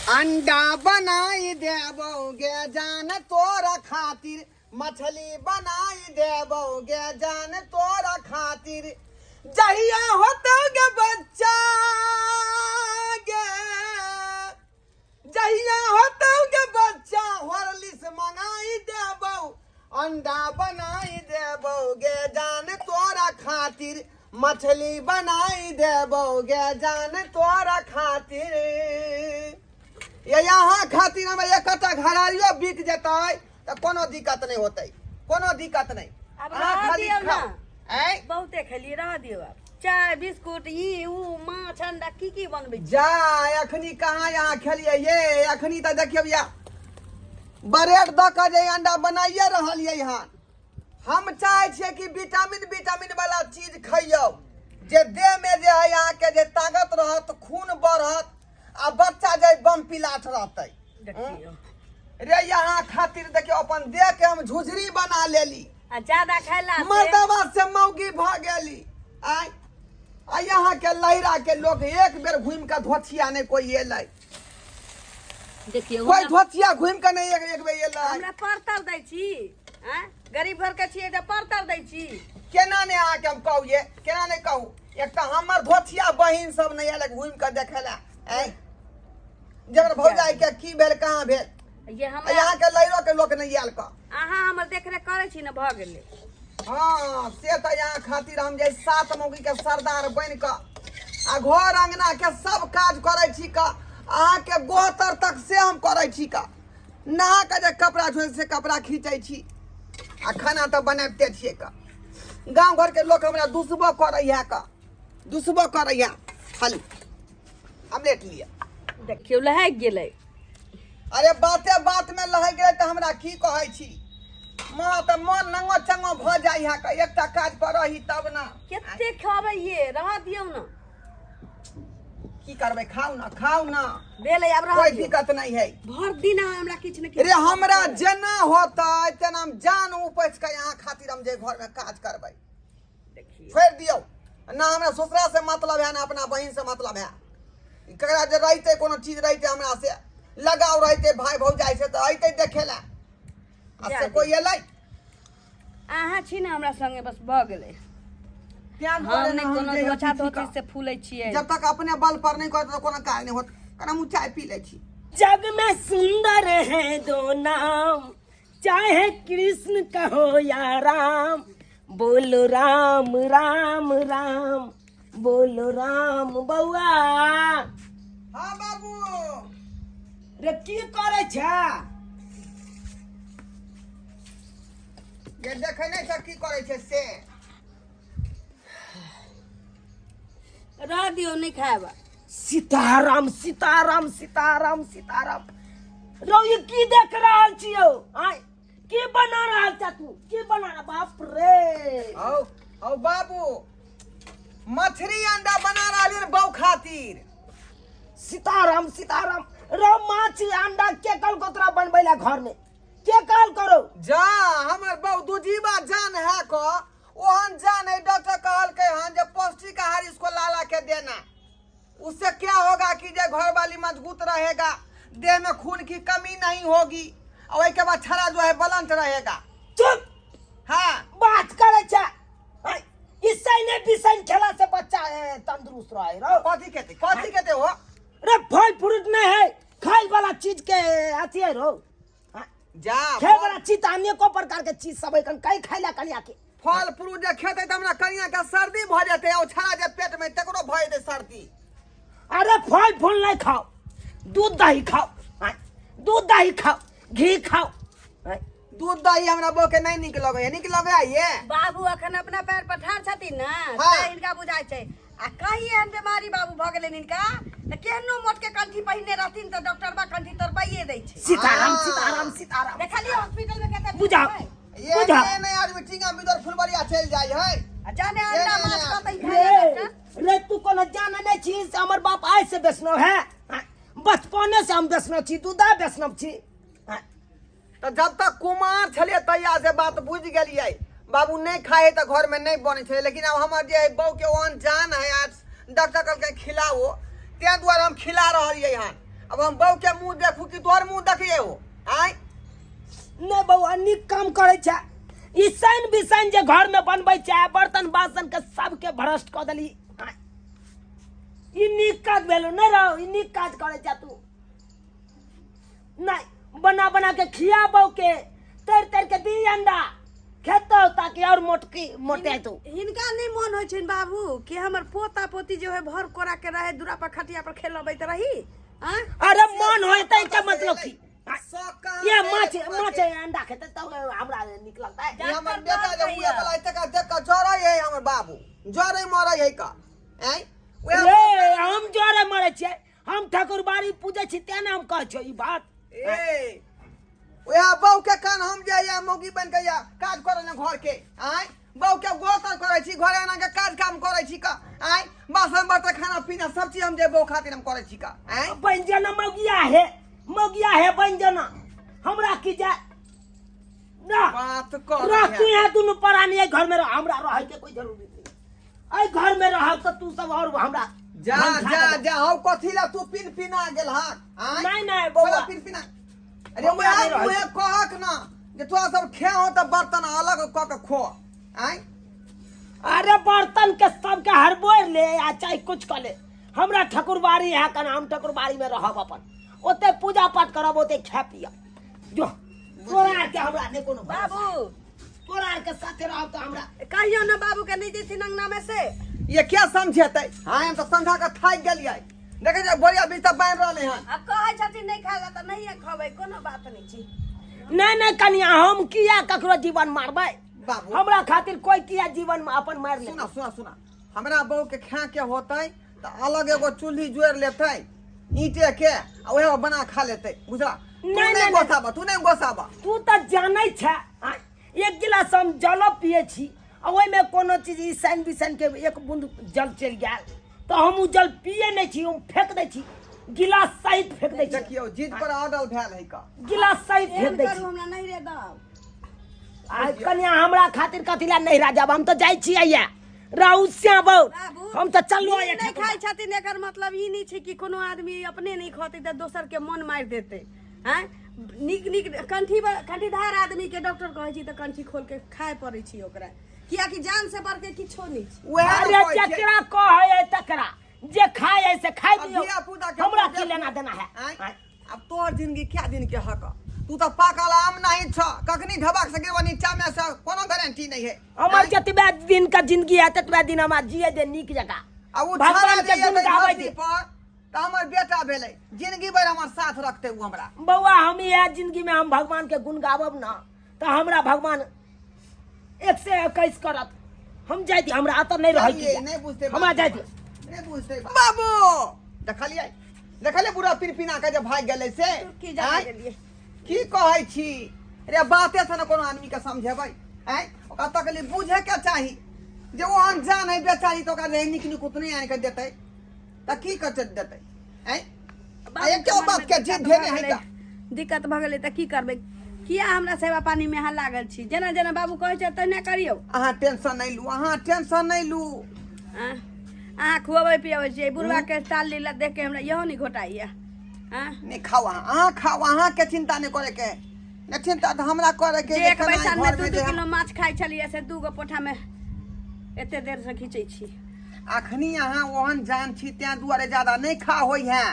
अंडा बनाई देबौ गे जान तोरा खातिर, मछली बनाई देबौ गे जान तोरा खातिर। जहिया होतौ गे बच्चा गे, जहिया होतौ गे बच्चा, हॉर्लिक्स मंगाई देबौ, अंडा बनाई देबौ गे जान तोरा खातिर, मछली बनाई देबौ गे जान तोरा खातिर। ये यहाँ खातिर हम एकटा घरारियो बिक जेतै तऽ कोनो दिक्कत नहि होतै, कोनो दिक्कत नहि। आब अहाँ रह खाली दियौ ना। खाउ। आँय? बहुते खेलियै, रह दियौ आब। चाय बिस्कुट ई ऊ माछ अंडा की की बनबै छी? जा अखनी कहाँ यहाँ खेलियै ये, अखनी तऽ देखियौ या ब्रेड दऽ कऽ जे अंडा बनाइए रहलियै हन। हम चाहै छियै कि विटामिन विटामिन वाला चीज खइयौ, जे देह में जे है अहाँके जे ताकत रहत, खून बढ़त आ बच्चा जे बम पिलाट रहतै। देखियौ रे यहाँ खातिर देखियौ अपन देह के हम झुझरी बना लेली। आ ज्यादा खाइला से मर्दवा से मौगी भऽ गेली। आय आ यहाँ के लहरा के लोग एक बेर घूमि के धोथिया नहीं कोई एलै। देखियौ कोई हमरा धोथिया घूमि के नहीं एक बेर एलै। हमरा परतर दै छी? आँय, गरीब घर के छियै तऽ परतर दै छी? केना नहि अहाँके हम कहू ये, केना नहि कहू। एक तऽ हमर धोथिया बहिन सब नहि एलै घूमि के देखै लए। आँय, जकर भौजाई के की भेल कहाँ भेल। ये हमरा यहाँ के लैरो के लोक नहीं आयल का। अहाँ हमर देखरेख करै छी ने, भऽ गेलै। हाँ से तऽ यहाँ खातिर हम जे 7 मौगी के सरदार बनि कऽ आ घर अंगना के सब काज करै छी का, अहाँ के गोहतर तक से हम करै छी का। नहा के जे कपड़ा छोड़ै से कपड़ा खींचै छी आ खाना तऽ बनाबिते छियै का। गाँव घर के लोक हमरा दुसबो करै है का, दुसबो करै है। खाली ऑमलेट लिअ। देखियौ लहकि गेलै। अरे बाते बात में लहकि गेलै तऽ हमरा की कहै छी माँ, तऽ मन नंगो चंगो भऽ जाइ है का, एकटा काज करही तब ना। कते खाबै ये, रह दियौ ना। की करबै, खाउ ना, खाउ ना। भेलै आब रह कोई दियौ। दिक्कत नहीं है। भर दिन अहाँ हमरा किछु ने किछु रे हमरा जेना होतै तेना हम जान उपैछ के यहाँ खातिर हम जे घर में काज करबै। देखियौ। छोड़ि दियौ ना, हमरा ससुरा से मतलब है ना अपना बहिन से मतलब है। ककरा जे रहितै कोनो चीज रहितै हमरा से लगाव रहितै भाई भौजाई से तऽ अइतै देखे ला, आ जा से दे। कोई एलै? अहाँ छी ने हमरा संगे, बस भऽ गेलै। तें हम दुआरे नहि ने हम कोनो जे धोछा अथी छी धोती का। से फूलै छियै। जब तक अपने बल पर नहीं करत तऽ कोनो काज नहीं होत। कना हम चाय पी लै छी। जग में सुंदर है दो नाम, चाहे कृष्ण कहो या राम, बोलो राम राम राम, बोलो राम। बौआ। हाँ बाबू। रे की करै छै? ये देखै नहि छ की करै छै से। रह दियौ, नहि खायब। सीताराम सीताराम सीताराम सीताराम। रौ ये की देख रहल छियौ? आय की बना रहल छ तू, की बना रहा? बाप रे। औ औ बाबू, मछली अंडा बना रहल हन बौ खातिर। सीताराम सीताराम। रौ माछ अंडा के कल कोतरा बनबै ला घर में, के कल करो? जा हमर बौ दुजीवा जान है को, ओहन जान है। डॉक्टर कहलकै हन जे पौष्टिक आहार इसको लाला के देना, उससे क्या होगा कि जे घर वाली मजबूत रहेगा, देह में खून की कमी नहीं होगी और के बाद छड़ा जो है बलंत रहेगा। चुप। हाँ बात करे छे। इससे नहीं बिसन खेला से बच्चा है तंदुरुस्त रहे। रहो कथी कहते, कथी कहते हो? रे फल फ्रूट नहीं है, खाए वाला चीज के अथी है रो। हाँ। जा खाए वाला चीज तो अनेको प्रकार के चीज सब है, कई खाए ला कनिया के। फल फ्रूट जे खेते त हमरा कनिया के सर्दी भ जेते, और छड़ा जे पेट में तकरो भ जेते सर्दी। अरे फल फूल नहीं खाओ, दूध दही खाओ। हाँ, दूध दही खाओ, घी खाओ। हाँ। दूध दही हमरा बो के नहीं निक लगे, निक लगे ये। बाबू अखन अपना पैर पर ठाढ़ छथिन ना, हाँ। तें हिनका बुझाइ छै। आ कहीं एहन बीमारी बाबू भऽ गेलनि हिनका तऽ केहनो मोट के कंठी पहिरने रहथिन तऽ डॉक्टरबा कंठी तोड़बाइए दै छै। सीताराम हाँ। सीताराम सीताराम। देखलियै हॉस्पिटल में कते बुझाओ। छै। ये बुझा। नहीं, नहीं आदमी टींगा बिदर फुलबरिया चलि जाइ है। आ जाने ये अंडा नहीं, माछ नहीं। कतै रे, खाइए डॉक्टर? रे तू कोनो जाने नहीं छी से हमर बाप आइ से वैष्णव है। हाँ, बचपने से हम वैष्णव छी, दूधा वैष्णव छी। हाँ। तऽ जब तक कुमार छलियै तहिया से बात बुझि गेलियै, बाबू नहीं खाए है तऽ घर में नहीं बनै छै। लेकिन आब हमर जे बहू के ओहन जान है, आज डॉक्टर कहलकै खिलाओ, ताहि दुआरे हम खिला रहलियै हन। अब हम बहू के मुंह देखू कि तोहर मुंह देखिए हो आय? नहि बौआ, नीक काम करै छै। ई सैन बिसैन जे घर में बनबै छै, बर्तन बासन के सबके भ्रष्ट कऽ देली। ई नीक काज भेलो नहि रहो? ई नीक काज करै छै तू नहि? बना बना के खियाबौ के, तर तर के दी अंडा खेतौ ताकि और मोटकी मोटे तू। हिनका नहि मन होइ छनि बाबू कि हमर पोता पोती जे है भर कोरा के रहे, दूरा पर खटिया पर खेलबैत रही। आँ? अरे मन होतै के मतलब की? सब ये माछ माछ अंडा खेतै तब हमरा नीक लगतै। ई हमर बेटा जे हुए वाला है तका देख के जरै है, हमर बाबू जरै मरै है का आय? उएह रे, हम जरे मरै छियै? हम ठाकुरबाड़ी पूजै छी तें ने हम कहै छियौ ई बात। ए, उएह बहू के कान हम जे या मौगी बन के या काज करे ने घर के आय, बहू के गोतर करै छी, घर आना के काज काम करै छी का आय, बासन बर्तन खाना पीना सब चीज हम जे बहू खातिर हम करै छी का आय। बन जाना मौगिया है, मौगिया है, बन जाना, हमरा की जाय ना। बात कर रह तू यहाँ दुनू प्राणी एहि घर में रह, हमरा रहै के कोई जरूरी नहीं। एहि घर में रहब तऽ तू सब और हमरा जा धन खा जा देबऽ। जा हौ, कथी ला तू पिन पिना गेल हा आय? नहीं, नहीं, बौआ। बड़ा पिन पिना। अरे बौआ, उएह नहीं रहै। उएह कहक ना जे तोरा सब खे हो तऽ बर्तन अलग कऽ के खो आय। अरे बर्तन के सबके हरबोर ले आ चाहे कुछ कर ले, हमरा ठाकुरबाड़ी है कन, हम ठाकुरबाड़ी में रहब, अपन ओते पूजा पाठ करब, ओते खा पियब। जो तोरा आर के हमरा नहीं कोनो भरोसा। बाबू, तोरा आर के साथे रहब तऽ हमरा कहियो ना बाबू के नहीं जेथिन अंगना में से। ये क्या समझेतै? हाँ, हम तऽ समझा के थाकि गेलियै। देखै छियै बोरिया बिस्तर बान्हि रहलै हन। आ कहै छथिन नहि खाय ला तऽ नहिए खबै, कोनो बात नहि छै। नहीं नहीं कनिया, हम किया ककरो जीवन मारबै? बाबू, हमरा खातिर कोई किया जीवन में अपन मार ले? सुना सुना सुना, हमरा बहू के खा के होतै तऽ अलग एगो चूल्ही जोड़ि लेतै ईंटे के आ उएह बना खा लेतै, बुझला? तू नहीं, नहीं नहीं। गोसाबा, तू नहीं गोसाबा। तू तऽ जानै छै, एक गिलास हम जलो पिए छी आ ओहिमे कोनो चीज ई साइन बिसाइन के एक बूंद जल चलि गेल तऽ हम ओ जल पिए नहि छी, हम फेंक दै छी, गिलास सहित फेंक दै छी। देखियौ, जिद पर अडल भेल है का। गिलास सहित फेंक एहन दै करू छी। हमरा नहीं रे दाउ। आ कनिया, हमरा खातिर कथी ला नैहरा जाब? हम तऽ जाइ छी आइया रहू श्याबौ। बाबू, हम तऽ चलू ई आइया। नहि खाइ छथिन एकर मतलब ई नहि छै कि कोनो आदमी अपने नहि खतै तऽ दोसर के मन मारि देतै। आँय, नीक नीक कंठी कंठीधार आदमी के डॉक्टर कहै छी तऽ कंठी खोल के खाय पड़ै छै ओकरा, कियाकि जान से बढ़ के किछो नहि छै। उएह ने अरे कहै छियै। जकरा कहै है तकरा, जे खाय है से खाय अब दियौ। धियापुता के हमरा मुँह की देखू। लेना देना है? आँय? आँय? अब तोहर जिंदगी क्या दिन के हक, तू तो पाकल आम नहीं छ, कखनी ढबक से गिरबो नीचा में से कोनो गारंटी नहीं है। हमर आँय? जतबे दिन का जिंदगी है ततबे दिन हमरा जिए दे नीक जकाँ। आ उ भगवान छाड़ा के जे गुण एतै गाबै धरती दे। पर तऽ हमर बेटा भेलै, जिंदगी भरि हमर साथ रखतै उ हमरा। बौआ, हम इएह जिंदगी में हम भगवान के गुण गाबब ना तऽ हमरा भगवान 121 करत। हम जाय दी, हमरा एतऽ नहि रहै चलिए, नहीं बुझते। हमरा जाय दी। नहीं बुझते बाबू। देखलियै देखलियै बुढ़ा पिनपिना के जे भागि गेलै से? की जाने आँय? गेलियै। की कहै छी रे, बाते से ने कोनो आदमी के समझेबै? आँय, ओकरा तकलीफ बुझे के चाही जे ओ अनजान है बेचारी, तऽ ओकरा जे नीक निकुत नहि आनि के देतै तऽ की करतै देतै? आँय, आ एके बात के जिद धेने है का। दिक्कत भऽ गेलै तऽ की करबै? किया हमरा सेवा पानीमे अहाँ लागल छी? जेना जेना बाबू कहै छै तहिना करियौ। अहाँ टेंशन नहि लू, अहाँ टेंशन नहि लू। आँ? अहाँ खुअबै पिअबै छियै बुढ़वा के, चाल लीला देख के हमरा इहो नहि घोटाइया। आँ? नहि, खाउ अहाँ, अहाँ खाउ, अहाँके चिंता नहि करे के है। नहि, चिंता तऽ हमरा करे के जे जे एक केना बैसार मे घरमे दू जे दू हम किलो माछ खाइ छलियै से 2 गो पोठामे एते देर से खींचै छी। अखनी अहाँ ओहन जान छी तें दुआरे ज्यादा नहि खा होइ है।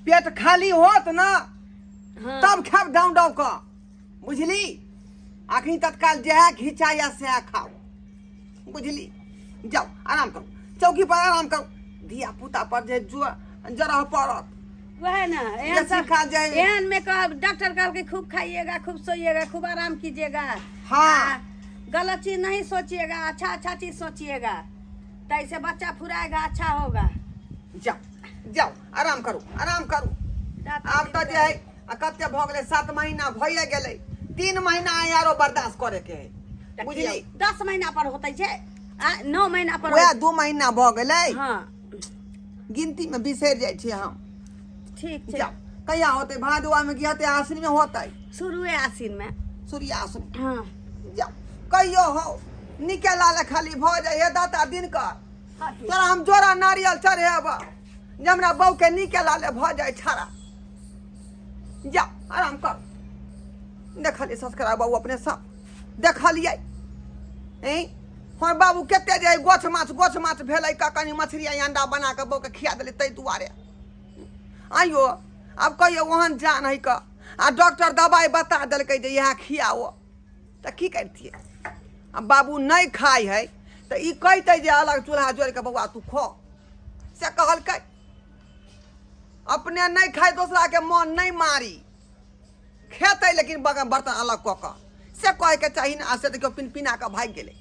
पेट खाली होत ना तब खाब डाउन डाउ कऽ, बुझली? अखनी तत्काल जएह घिचाया सएह खाओ, बुझली? जाओ आराम करू, चौकी पर आराम करू। धिया पुता पर जे जरह पड़त। वह ना एहन बेसी सब खा जाए। एहन में कह डॉक्टर कहल कि खूब खाइएगा, खूब सोइएगा, खूब आराम कीजिएगा। हाँ। गलत चीज नहीं सोचिएगा, अच्छा अच्छा चीज सोचिएगा, तो ऐसे बच्चा फुराएगा, अच्छा होगा। जाओ जाओ, आराम करू, आराम करू। आब तऽ जे है आ कते भऽ गेलै, 7 महीना भइए गेलै, 3 महीना आरो बर्दाश्त करे के है, बुझली? 10 महीना पर होते छै आ 9 महीना पर। वएह 2 महीना भऽ गेलै। हाँ। गिनती में बिसरि जाइ छी हम। ठीक छै। जाओ, कहिया होतै? भादुआ में की होतै, आश्विन में होतै? शुरुए आश्विन में। सूर्य आश्विन। हाँ। जाओ, कहियो हो निके लाल खाली भऽ जाइ हे दाता दिनकर। हाँ, ठीक। तोरा हम जोड़ा नारियल चढ़ेब जे हमरा बहू के नीके लाले भऽ जाइ छाड़ा। जा आराम कर। देखलियै संस्कार बाबू अपने सब देखलियै। ऐं हमर बाबू कते जे गोछ माछ गोछ माछ भेलै क कनि मछली आ अंडा बना कऽ बौके खिया देलै ताहि दुआरे। आइयो आब कहियो ओहन जान है क आ डॉक्टर दबाइ बता देलकै जे इएह खियाओ, तऽ की करितियै? आ बाबू नहि खाइ है तऽ ई कहितै जे अलग चूल्हा जोड़ि कऽ बौआ तू खो, से कहलकै। अपने नहि खाइ दोसराके मन नहि मारी, खेतै लेकिन बर्तन अलग कऽ कऽ, से कहैके चाही ने। आ से देखियौ पिन पिना कऽ भागि गेलै।